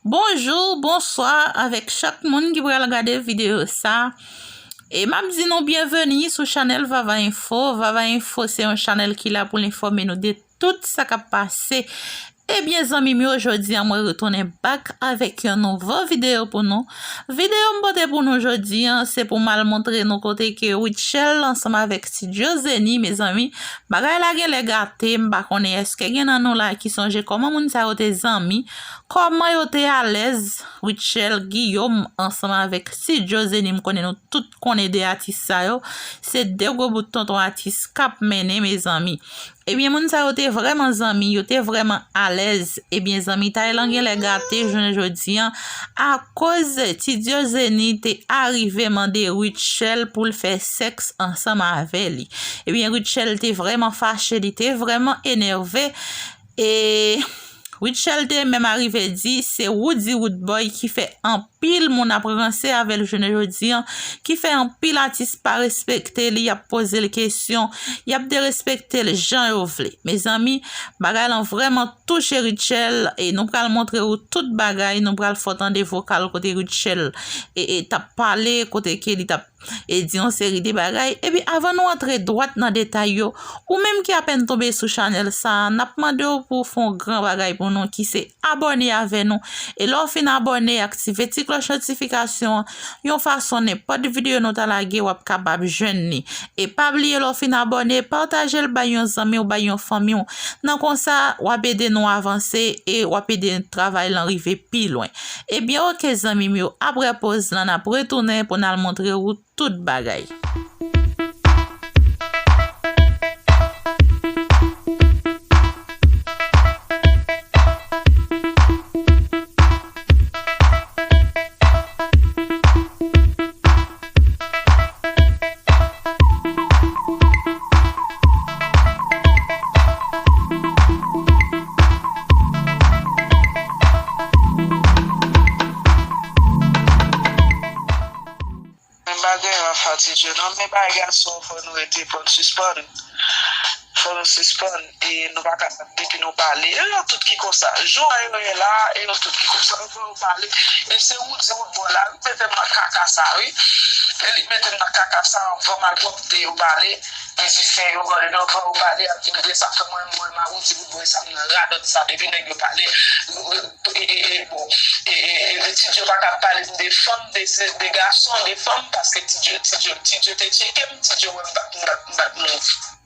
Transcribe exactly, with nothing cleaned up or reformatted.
Bonjou, bonswa avèk chak moun ki pral gade videyo sa. E m ap di nou byenveni sou chanèl Vava Info. Vava Info se yon chanèl ki la pou l enfòme nou de tout sa k ap pase. Ebyen, zanmi m yo, jodi a mwen retounen back avèk yon nouvo videyo pou nou. Videyo m pote pou nou jodi a, se pou m al montre nou kote ke Rutshelle ansanm avèk Ti Djo Zeni, mezanmi, bagay la genlè gate. M pa konnen èske gen nan nou la ki sonje kòman moun sa yo te zanmi, kòman yo te alèz. Rutshelle Guillaume ansanm avèk Ti Djo Zeni, m konnen nou tout konnen de atis sa yo. Se de gwo bout tonton atis k ap mennen, mezanmi. Ebyen, moun sa yo te vrèman zanmi, yo te vrèman alèz. Ebyen, zanmitay lan genlè gate jounen jodi a, akoz Ti Djo Zeni te arive mande Rutshelle pou l fè sèks ansanm avè li. Ebyen, Rutshelle te vrèman fache, li te vrèman enève. E Rutshelle te menm arive di, se Roody Roodboy ki fè anpil moun ap ranse avè l jounen jodi a, ki fè anpil atis pa respekte li, y ap poze l kesyon, y ap derespekte l jan yo vle. Mezanmi, bagay lan vrèman touche Rutshelle, e nou pral montre ou tout bagay, nou pral fè w tande vokal kote Rutshelle e, e t ap pale, kote ke li t ap e di yon seri de bagay. Epi avan nou antre dwat nan detay yo, ou menm ki apèn tonbe sou chanèl sa a, n ap mande w pou w fè yon gran bagay pou nou, ki se abòne avè nou. E lè w fin abòne, aktive ti klòch notifikasyon an, yon fason nenpòt videyo nou ta lage, w ap kapab jwenn li. E pa bliye, lè w fin abòne, pataje l bay yon zanmi w, bay yon fanmi w. Nan konsa, w ap ede nou avanse e w ap ede travay lan rive pi lwen. Ebyen, oke, zanmi m yo, apre poz lan, n ap retounen pou n al montre ou tout bagay. Mwen pa gen yon fatigue non, men bagay gason, fò nou rete, fò n sispann. Fò nou sispann, e nou pa ka depi nou pale. E yo tout ki konsa. Jou a yo ye la, e yo tout ki konsa. Anvan yo pale. E se Roody Roodboy la, wi, mete m nan kaka sa, wi. E li mete m nan kaka sa, anvan malpwòpte yo pale. Mizisyen yo, anvan yo pale, ap di mwen sa fè mwen, mwen, ma Roody Roodboy sa, m nan radòt sa, depi nèg yo pale. E, e, e, bon, e, e, e, Ti Djo pa ka pale de fanm, de, de gason, de fanm, paske Ti Djo, Ti Djo, Ti Djo te tcheke m, Ti Djo wè m pa t, m pa t, m pa t move.